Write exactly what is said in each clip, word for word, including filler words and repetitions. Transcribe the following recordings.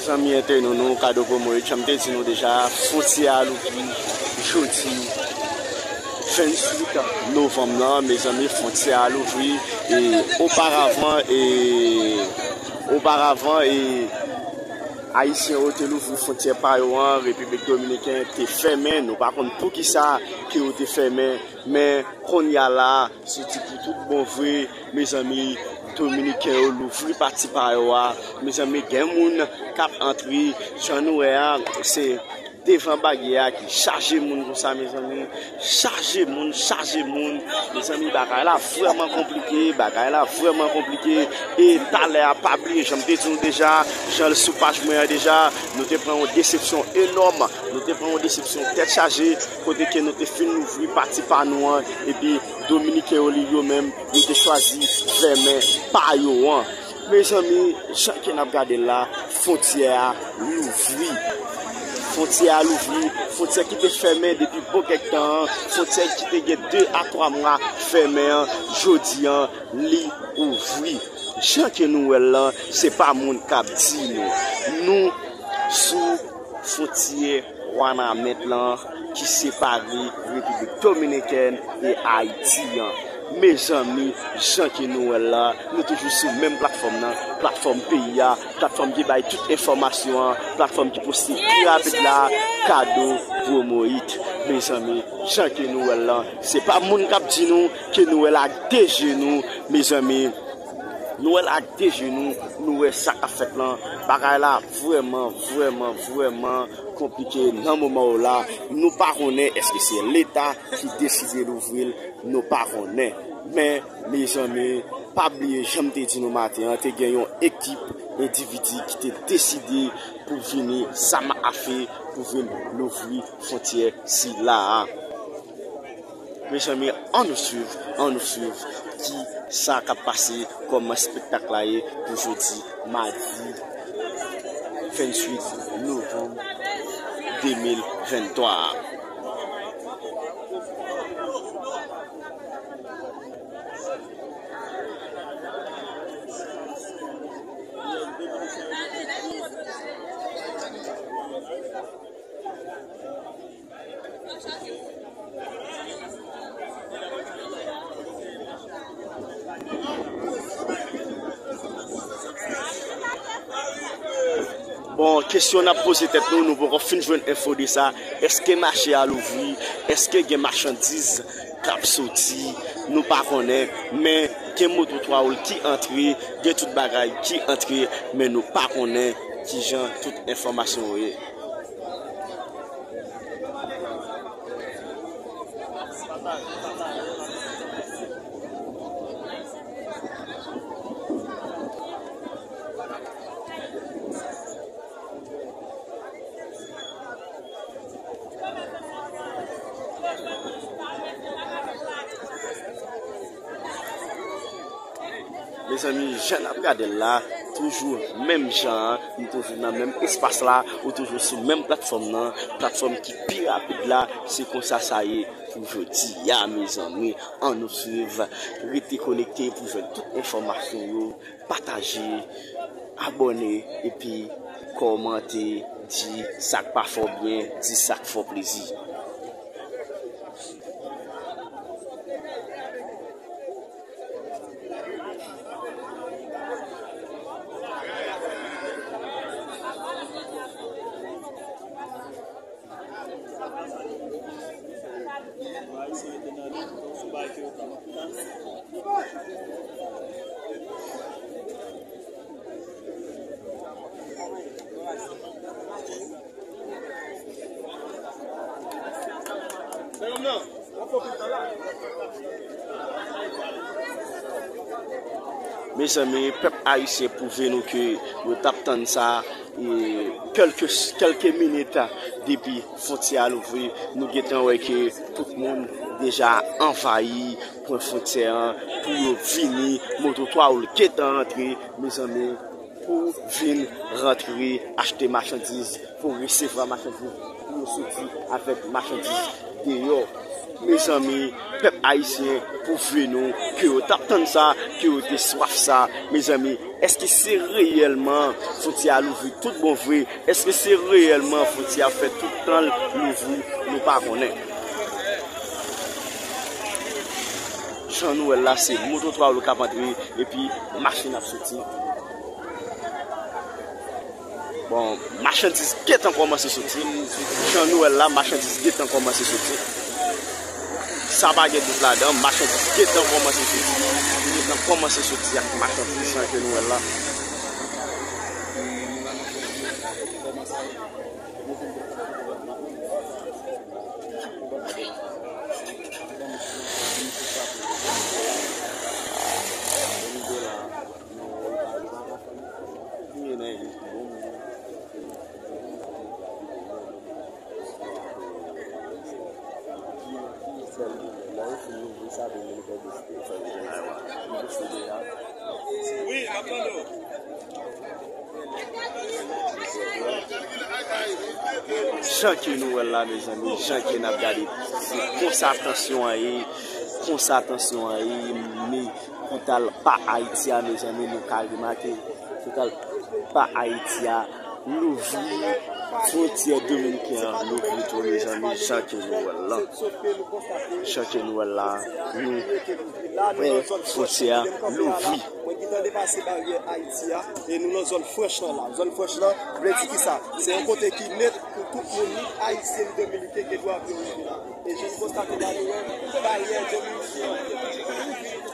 Zanmi entènot nou, Kado Promo, jan m te di nou deja, fwontyè a louvri jodi venntuit novanm nan, mezanmi, fwontyè a louvri, e oparavan, e oparavan, e Ayisyen yo te louvri fwontyè pa yo an, Repiblik Dominiken te fèmen, nou pa konn poukisa ke yo te fèmen, men kounye a la, se di pou tout bon vre, mezanmi, Dominiken yo louvri pati pa yo a, mezanmi, gen moun k ap antre, jan nou wè a, se devan baryè a ki chaje moun konsa, mezanmi, chaje moun, chaje moun, mezanmi, bagay la vrèman konplike, bagay la vrèman konplike, e talè a, pa bliye, jan m te di nou deja, jan l sou paj mwen an deja, nou te pran yon desepsyon enòm, nou te pran yon desepsyon tèt chaje, kote ke nou te fin louvri pati pa nou an, epi Dominiken yo li yo menm, yo te chwazi fèmen pa yo an. Mezanmi, jan ke n ap gade l la, fwontyè a louvri. Fwontyè a louvri, fwontyè ki te fèmen depi bon kèk tan an, fwontyè ki te gen de a twa mwa fèmen an, jodi an, li ouvri. Jan ke nou wè l lan, se pa moun k ap di nou. Nou sou fwontyè Wanament lan ki separe Repiblik Dominikèn e Ayiti an. Mezanmi, jan ke nou wè l la, nou toujou sou menm platfòm nan, platfòm peyi a, platfòm ki bay tout enfòmasyon an, platfòm ki poste pi rapid la, Kado Promo Hit. Mezanmi, jan ke nou wè l lan, se pa moun k ap di nou ke nou wè l ak de je nou, mezanmi. Nou wè l ak de je nou, nou wè sa k ap fèt lan. Bagay la vrèman, vrèman, vrèman konplike nan moman w la. Nou pa konnen èske se Leta ki deside louvri l, nou pa konnen. Men, mezanmi, pa bliye, jan m te di nou maten an, te gen yon ekip endividi ki te deside pou vini zam afe pou vin louvri fwontyè sila a. Mezanmi, ann nou swiv, ann nou swiv ki sa k ap pase, kòman espektak la ye pou jodi madi venntuit novanm de mil venntwa a. Bon, kesyon n ap poze tèt nou, nou poko fin jwenn enfo de sa. Èske mache a louvri? Èske gen machandiz k ap soti? Nou pa konnen, men gen moto twa woul ki antre, gen tout bagay ki antre, men nou pa konnen kijan tout enfòmasyon yo ye. Mezanmi, jan n ap gade l la, toujou menm jan an, nou toujou nan menm espas la, ou toujou sou menm platfòm nan, platfòm ki pi rapid la, se konsa sa ye pou jodi a, mezanmi. Ann nou swiv, rete konekte pou jwenn tout enfòmasyon yo, pataje, abòne, epi kòmante, di sa k pa fè w byen, di sa k fè w plezi. Mezanmi, pèp ayisyen pwouve nou ke yo t ap tann sa, e, kèlke, kèlke minit depi fwontyè a louvri, nou gentan wè ke tout moun deja anvayi pwen fwontyè an pou yo vini, moto twa woul gentan antre, mezanmi, pou vin rantre, achte machandiz, pou resevwa machandiz, pou yo soti avèk machandiz deyò. Mezanmi, pèp ayisyen, pwouve nou ke yo t ap tann sa, ke yo te swaf sa. Mezanmi, èske se reyèlman fwontyè a louvri tout bon vre? Èske se reyèlman fwontyè a fè tout tan l louvri? Nou pa konnen. Jan nou wè l la, se moto twa wou k ap antre, epi machin ap soti. Bon, machandiz gentan kòmanse soti. Jan nou wè l la, machandiz gentan kòmanse soti. Sa pa gen dout ladan, machandiz gentan kòmanse soti. Yo gentan kòmanse soti ak machandiz jan ke nou wè l la. Jan ke nou wè l la, mezanmi, jan ke n ap gade, se konsa tansyon an ye, konsa tansyon an ye, men Total pa Ayiti a, mezanmi, nou ka remake. Total pa Ayiti a, louvri fwontyè dominiken an, louvri tou, mezanmi, jan ke nou wè l lan. Jan ke nou wè l la, nou wè fwontyè a louvri. Mwen gentan depase baryè Ayiti a, e nou nan zòn franch lan la. Zòn franch lan vle di kisa? Se yon kote ki net pou tout moun, ni ayisyen, ni dominiken, gen dwa pou yo rive la. E jan n konstate la, nou wè baryè dominiken an,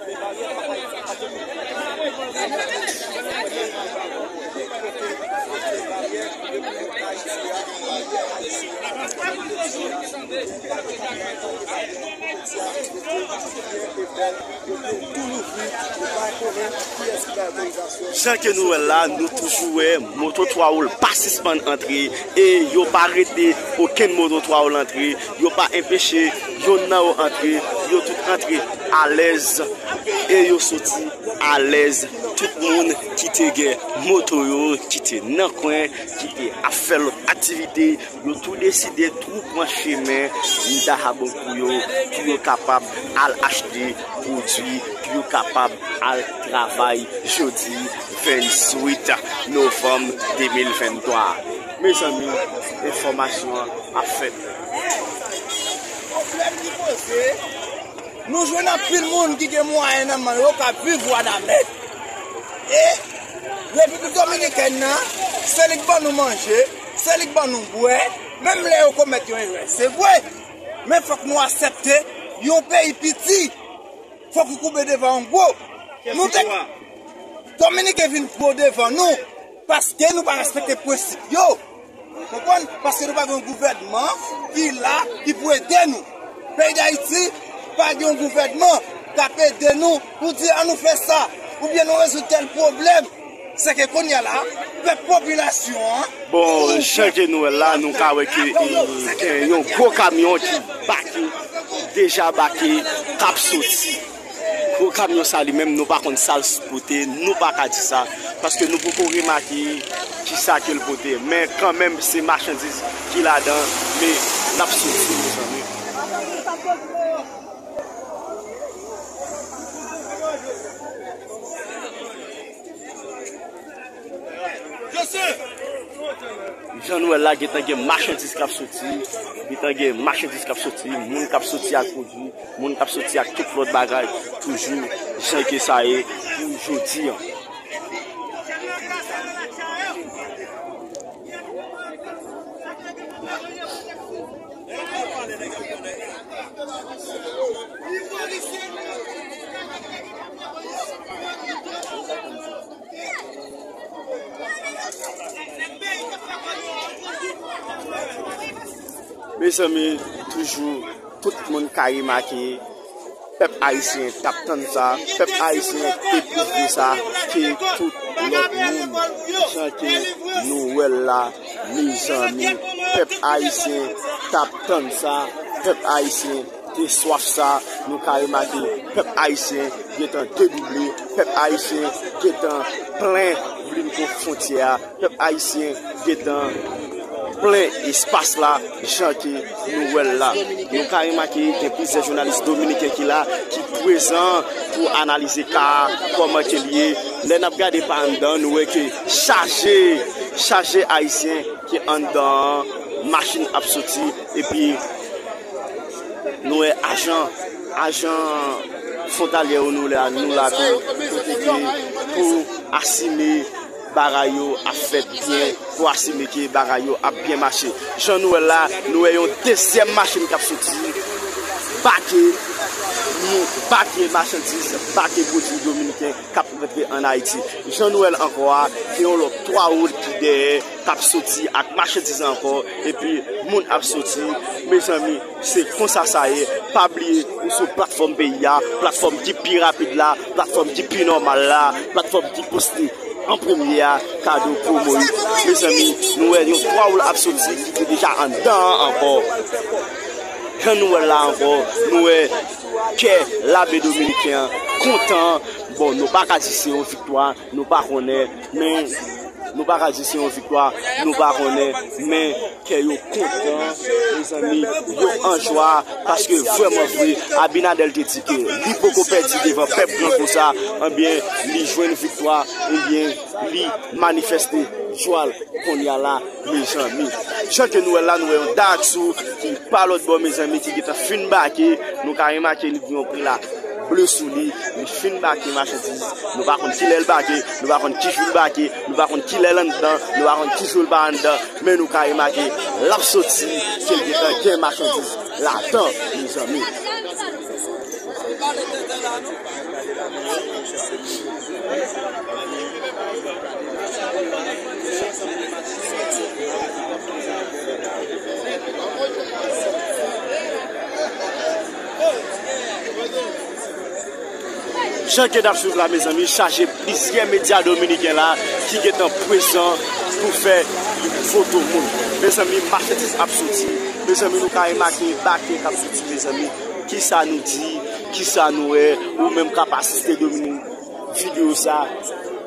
men baryè pa ayisyen, pa dominiken. Jan ke nou wè l la, nou toujou wè moto twa wou l pa sispann antre e yo pa rete okenn moto twa wou l antre, yo pa enpeche yonn nan yo antre, yo tout antre alèz e yo soti alèz. Tout moun ki te gen moto yo, ki te nan kwen, ki te ap fè lòt aktivite, yo tou deside tou pran chemen Dahabon pou yo, pou yo kapab al achte pwodui, pou yo kapab al travay jodi venntuit novanm de mil venntwa. Mezanmi, enfòmasyon an ap fèt. Pwoblèm ki poze, nou jwenn anpil moun ki gen mwayen nan men yo k ap viv Wanament. E Repiblik Dominikèn nan, se li k ban nou manje, se li k ban nou bwè, menm lè yo komèt yon erè. Se vre, men fòk nou aksepte yon peyi piti. Fòk ou koube devan yon gwo. Nou te Dominiken vin gwo devan nou paske nou pa respekte prensip yo. Konprann? Paske nou pa gen yon gouvènman ki la, ki pou ede nou. Peyi Dayiti pa gen yon gouvènman k ap ede nou pou di, "An nou fè sa," oubyen, "Nou rezoud tèl pwoblèm." Se ke kounye a la, pèp, popilasyon an. Bon, jan ke nou wè la, nou ka wè ke, e, gen yon gwo kamyon ki bake, deja bake, k ap soti. Gwo kamyon sa li menm, nou pa konn sa l pote, nou pa ka di sa, paske nou poko remake kisa ke l pote. Men kanmenm, se machandiz ki ladan, men l ap soti, mezanmi. Jan nou wè la, gentan gen machandiz k ap soti, gentan gen machandiz k ap soti, moun k ap soti ak pwodui, moun k ap soti ak tout lòt bagay, toujou jan ke sa ye pou jodi an. Mezanmi, toujou, tout moun ka remake, pèp ayisyen t ap tann sa, pèp ayisyen te pwouve sa, ke tout lòt moun, jan ke nou wè l la, mezanmi, pèp ayisyen t ap tann sa, pèp ayisyen te swaf sa, nou ka remake, pèp ayisyen gentan dedouble, pèp ayisyen gentan plen vin pou fwontyè a, pèp ayisyen gentan plen espas la, jan ke nou wè l la. Nou ka remake gen plizyè jounalis dominiken ki la, ki prezan pou analize ka a, kòman ke l ye. Lè n ap gade pa anndan, nou wè ke chaje, chaje Ayisyen ki anndan an, machin ap soti, epi nou wè ajan, ajan fwontalyè yo, nou la, nou la tou, kote ke pou asime bagay yo ap fèt byen, pou asime ke bagay yo ap byen mache. Jan nou wè l la, nou wè yon dezyèm machin k ap soti, bake, nou bake machandiz, bake pwodui dominiken k ap rantre ann Ayiti. Jan nou wè l ankò a, gen yon lòt twa woul ki dèyè, k ap soti ak machandiz ankò, epi moun ap soti. Mezanmi, se konsa sa ye. Pa bliye, ou sou platfòm peyi a, platfòm ki pi rapid la, platfòm ki pi nòmal la, platfòm ki poste an premye a, kado pou Moyiz. Mezanmi, nou wè yon twa woul ap soti ki te deja anndan an ankò. Jan nou wè l la ankò, nou wè kè lame dominiken an kontan. Bon, nou pa ka di se yon viktwa, nou pa konnen, men nou pa ka di se yon viktwa, nou pa konnen, men kè yo kontan, mezanmi, yo an jwa, paske vrèman vre, Abinader te di ke li poko pèdi devan pèp Gran Gosa, ebyen, li jwenn viktwa, ebyen, li manifeste jwa l kounye a la, mezanmi. Jan ke nou wè l la, nou wè yon Daihatsu ki pa lòt bò, mezanmi, ki gentan fin bake, nou ka remake li gen yon prela ble sou li, li fin bake machandiz. Nou pa konn kilè l bake, nou pa konn ki jou l bake, nou pa konn kilè l anndan, nou pa konn ki jou l pa anndan, men nou ka remake l ap soti, ke l gentan gen machandiz ladan, mezanmi. Jan ke n ap swiv la, mezanmi, chaje plizyè medya dominiken la ki gentan prezan pou fè foto moun. Mezanmi, machandiz ap soti. Mezanmi, nou ka remake bake k ap soti, mezanmi. Kisa nou di, kisa nou wè, ou menm k ap asiste domini-, videyo sa,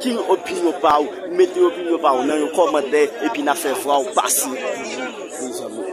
ki opinyon pa w, mete opinyon pa w nan yon kòmantè, epi n a fè vwa w pase pou nou, mezanmi.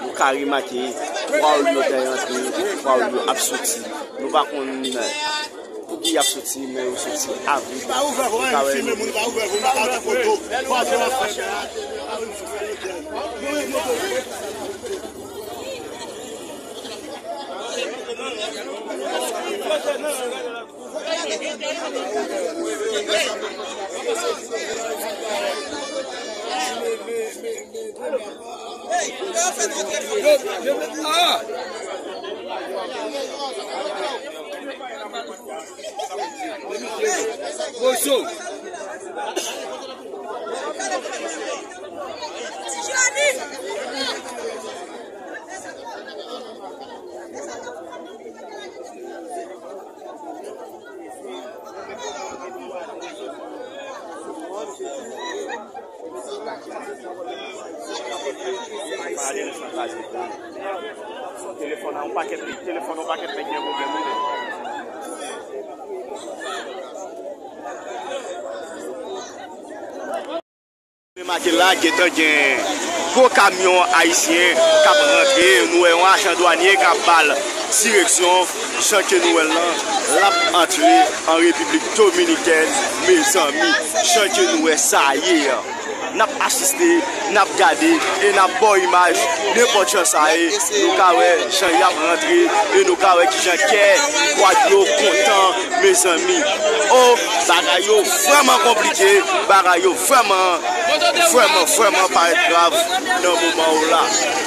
Nou ka remake, twa woul yo te rantre, twa woul yo ap soti. Nou pa konn pouki y ap soti, men yo soti avèg. Pa ouvè pou moun, pa ouvè pou moun, pa ouvè pou moun. Telefòn an, yon pakèt, telefòn an, yon pakèt nèg gen pwoblèm wi. Remake la, gentan gen gwo kamyon ayisyen k ap rantre. Nou wè yon ajan dwanye k ap ba l direksyon. Jan ke nou wè l lan, l ap antre an Repiblik Dominikèn, mezanmi. Jan ke nou wè sa ye an. N ap asiste, n ap gade e n ap ba w imaj nenpòt jan sa ye. Nou ka wè jan y ap rantre e nou ka wè kijan kè Gwadloup kontan, mezanmi. O, bagay yo vrèman konplike, bagay yo vrèman, vrèman, vrèman parèt grav nan moman w la.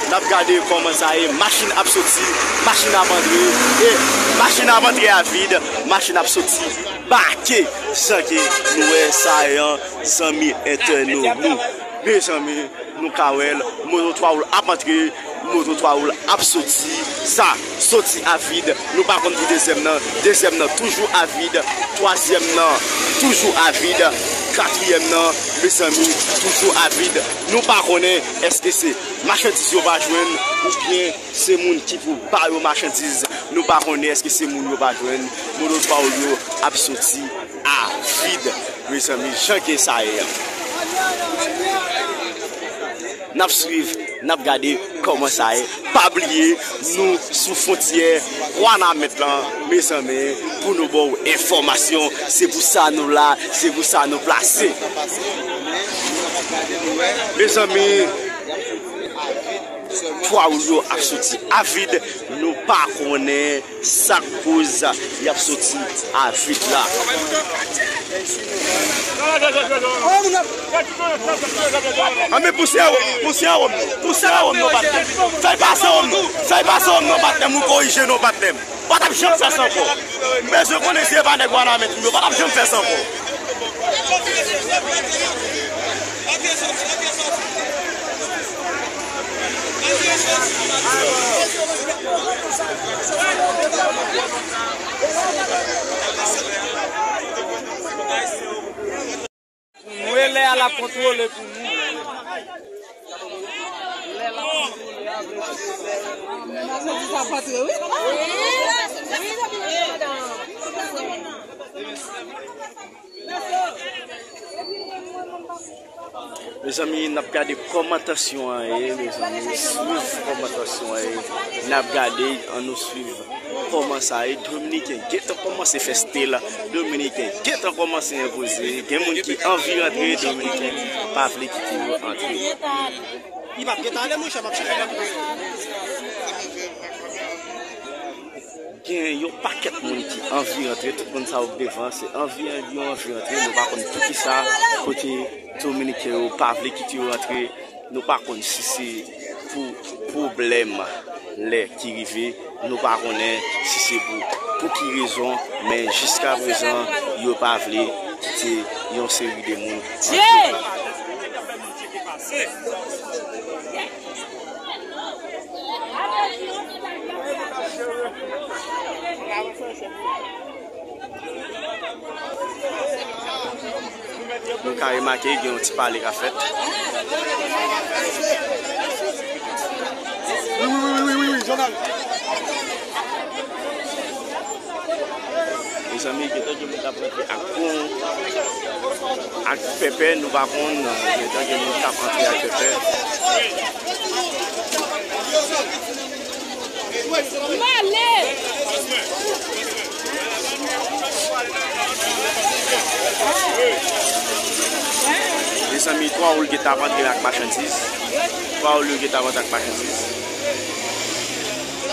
N ap gade kòman sa ye, machin ap soti, machin ap antre, e machin ap antre a vid, machin ap soti bake, jan ke nou wè sa ye an, zanmi entènot nou. Mezanmi, nou ka wè l, moto twa wou l ap antre, moto twa wou l ap soti, sa soti a vid, nou pa konn pou dezyèm nan, dezyèm nan toujou a vid, twazyèm nan toujou a vid, katriyèm nan, mezanmi, toujou a vid, nou pa konnen èske se machandiz yo pa jwenn, oubyen se moun ki pou ba yo machandiz, nou pa konnen èske se moun yo pa jwenn, moto twa wou l yo ap soti a vid, mezanmi, jan ke sa ye an. N ap swiv, n ap gade kòman sa ye. Pa bliye, nou sou fwontyè Wanament lan, mezanmi, pou nou ba w enfòmasyon. Se pou sa nou la, se pou sa nou plase. Mezanmi, twa wou l yo ap soti a vid, nou pa konnen sa k koz y ap soti a vid la. Anben pouse a wonm, pouse a wonm, pouse a wonm non patnè m. Fè l pase wonm non, fè l pase wonm non patnè m, ou korije non patnè m. Ou pa t ap janm fè sa ankò. M bezwen konnen si e pa nèg Wanament m yo, ou pa t ap janm fè sa ankò. Mwen lè a l ap kontwole pou nou. Lè l ap kontwole avèk. Machandiz ap antre, wi. Mezanmi, n ap gade kòman tansyon an ye, mezanmi, swiv kòman tansyon an ye. N ap gade, ann nou swiv kòman sa ye. Dominiken gentan kòmanse fè style, Dominiken gentan kòmanse enpoze. Gen moun ki anvi rantre, Dominiken pa vle kite yo antre. Li p ap gentan ale, monchè, m ap chèche l. Gen yon pakèt moun ki anvi rantre, tout moun sa yo k devan, se anvi yo anvi rantre, nou pa konn poukisa, kote Dominiken yo pa vle kite yo rantre, nou pa konn si se pou pwoblèm lè ki rive, nou pa konnen si se pou, pou ki rezon, men jiskaprezan, yo pa vle kite yon seri de moun rantre. Nou ka remake gen yon ti pale k ap fèt. Wi, wi, wi, wi, wi, wi, Jonal. Mezanmi, gentan gen moun k ap rantre ak pon, ak pèpè, nou pa konn, gentan gen moun k ap rantre ak pèpè. Mezanmi, twa wou l gentan ap antre ak machandiz. Twa wou l yo gentan ap antre ak machandiz. Ou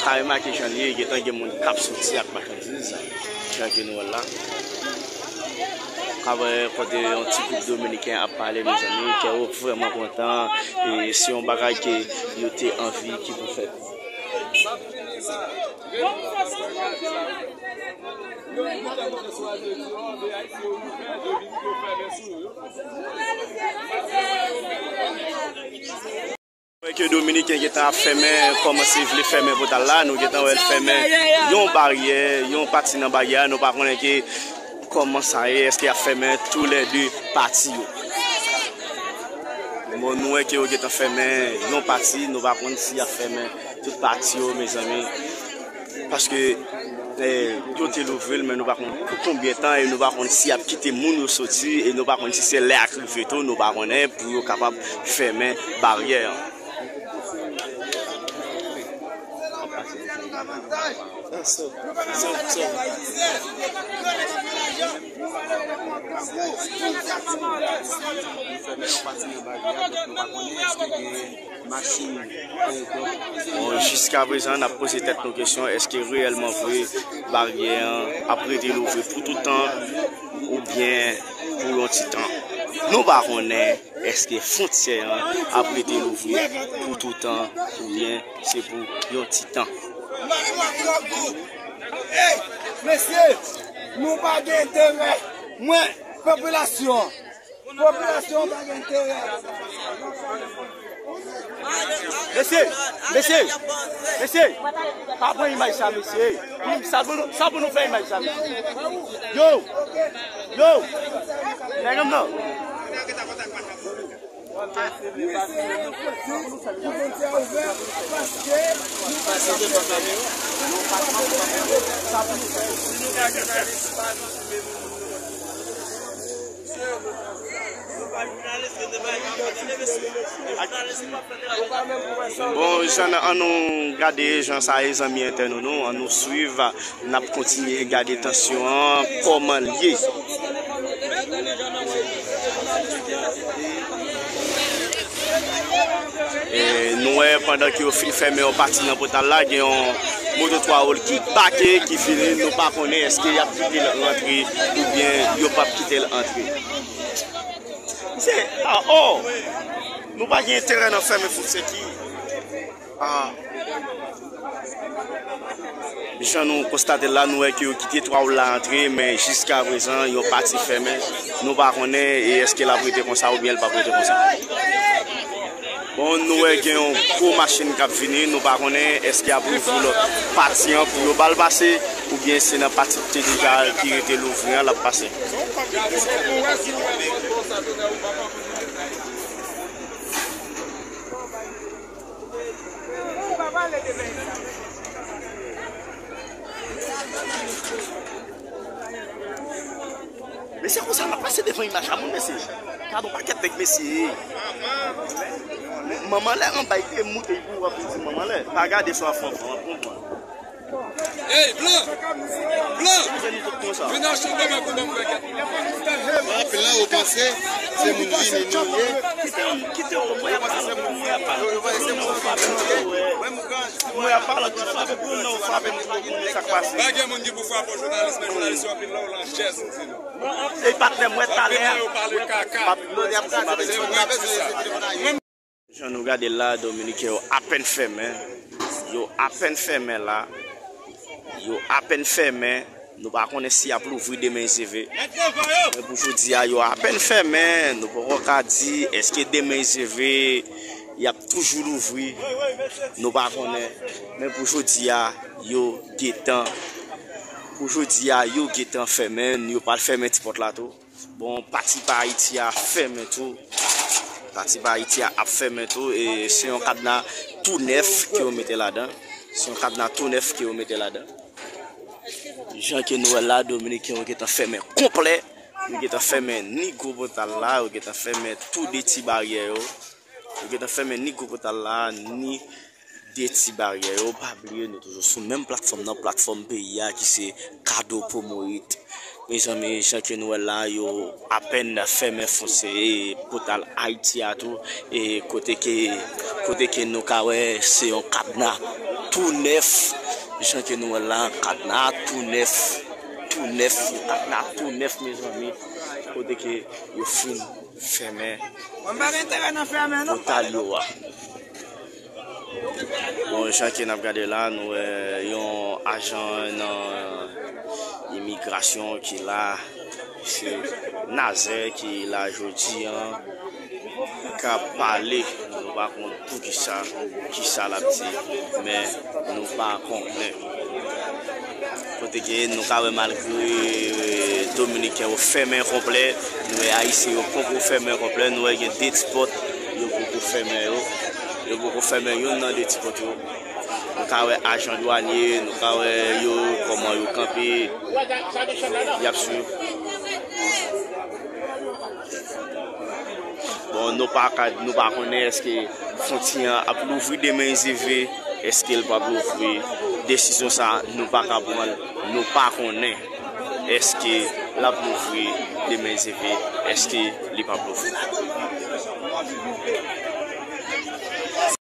ka remake jan l ye, gentan gen moun k ap soti ak machandiz, jan ke nou wè l la. Ka wè kote yon ti gwoup dominiken ap pale, mezanmi, kè yo vrèman kontan. E se yon bagay ke yo te anvi ki pou fèt. Wè ke Dominiken gentan ap fèmen, kòmanse vle fèmen pòtal la, nou gentan wè l fèmen yon baryè, yon pati nan baryè a, nou pa konnen ke kòman sa ye, èske y ap fèmen toulède pati yo. Bon, nou wè ke yo gentan fèmen yon pati, nou pa konn si y ap fèmen tout pati yo, mezanmi. Paske, eh, yo te louvri l, men nou pa konn pou konbyen tan, e nou pa konn si y ap kite moun yo soti, e nou pa konn si se lè a k rive tou, nou pa konnen pou yo kapab fèmen baryè an. Bon, jiska prezan, n ap poze tèt nou kesyon, èske reyèlman vre baryè an ap rete louvri pou tout tan oubyen pou yon ti tan? Nou pa konnen èske fwontyè an ap rete louvri pou tout tan oubyen se pou yon ti tan. Mesye, nou pa gen enterè. Mwen, popilasyon, popilasyon pa gen enterè. Mesye, mesye, mesye, pa pran imaj sa, mesye. Sa pou nou, sa pou nou fè imaj sa, mesye. Yo, yo, nèg m nan. Bon, jan, an nou gade jan sa ye, zanmi entènot nou, an nou swiv. N ap kontinye gade tansyon an, kòman l ye. E, nou wè pandan ke yo fin fèmen yon pati nan pòtal la, gen yon moto twa wòl ki bake, ki vini, nou pa konnen èske y ap kite l rantre oubyen yo p ap kite l antre. Se, a, o! Nou pa gen enterè nan fèmen fout se ki. A. Jan nou konstate l la, nou wè ke yo kite twa wòl la antre, men jiska prezan, yon pati fèmen. Nou pa konnen e èske l ap rete konsa oubyen l p ap rete konsa. Bon, nou wè gen yon gwo machin k ap vini, nou pa konnen èske y ap louvri lòt pati an pou yo ba l pase, oubyen se nan pati ki te deja ki rete louvri an l ap pase. Mesye, konsa n ap pase devan imaj a moun, mesye. Gade yon pakèt nèg, mesye. Manman lè anba, e moute, e pou w ap di manman lè. Pa gade sou afran, w ap konprann. Ey, blan! Blan! Vin achte yon bagay pou ban m bagay. Anpil nan yo panse se moun vini nou ye. Kite yo, kite yo, mwen ap pale, mwen ap pale. Mwen ap pale, ti frape pou nou, frape m pou nou konnen sa k pase. Pa gen moun ki pou frape w, jounalis, men jounalis yo anpil nan w lan chèz, m di nou. E patnè, mwen talè a. Anpil nan yo pale kaka. Jan nou gade l la, Dominiken yo apèn fèmen. Yo apèn fèmen la. Yo apèn fèmen. Nou pa konnen si y ap louvri demen e seve. Men pou jodi a, yo apèn fèmen. Nou poko ka di èske demen e seve y ap toujou louvri. Nou pa konnen. Men pou jodi a, yo gentan. Pou jodi a, yo gentan fèmen. Yo pral fèmen ti pòt la tou. Bon, pati pa Ayiti a fèmen tou. Pati pa Ayiti a ap fèmen tou. E se yon kadna tou nèf ke yo mete ladan. Se yon kadna tou nèf ke yo mete ladan. Jan ke nou wè la, Dominiken yo gentan fèmen konplè. Yo gentan fèmen ni gwo pòtal la, yo gentan fèmen tou de ti baryè yo. Yo gentan fèmen ni gwo pòtal la, ni de ti baryè yo. Pa bliye, nou toujou sou menm platfòm nan, platfòm peyi a ki se Kado Promoit. Mezanmi, jan ke nou wè la, yo apèn fèmen fwontyè pòtal Ayiti a tou, e kote ke, kote ke nou ka wè se yon kadna tou nèf, jan ke nou wè la, kadna tou nèf, tou nèf, yon kadna tou nèf, mezanmi, kote ke yo fin fèmen pòtal yo a. Bon, jan ke n ap gade la, nou wè yon ajan nan imigrasyon ki la, se Nazè ki la jodi an, k ap pale. Pa konn poukisa, kisa l ap di, men nou pa konnen. Kote ke nou ka wè, malgre Dominiken yo fèmen konplè, nou wè Ayisyen yo poko fèmen konplè, nou wè gen de ti pòt yo poko fèmen yo. Yo poko fèmen youn nan de ti pòt yo. Nou ka wè ajan dwanye, nou ka wè yo kòman yo kanpe, y ap swiv. Bon, nou pa ka, nou pa konnen èske fwontyè an ap louvri de men zeve, èske l p ap louvri. Desizyon sa, nou pa ka pran l, nou pa konnen èske l ap louvri de men zeve, èske li p ap louvri.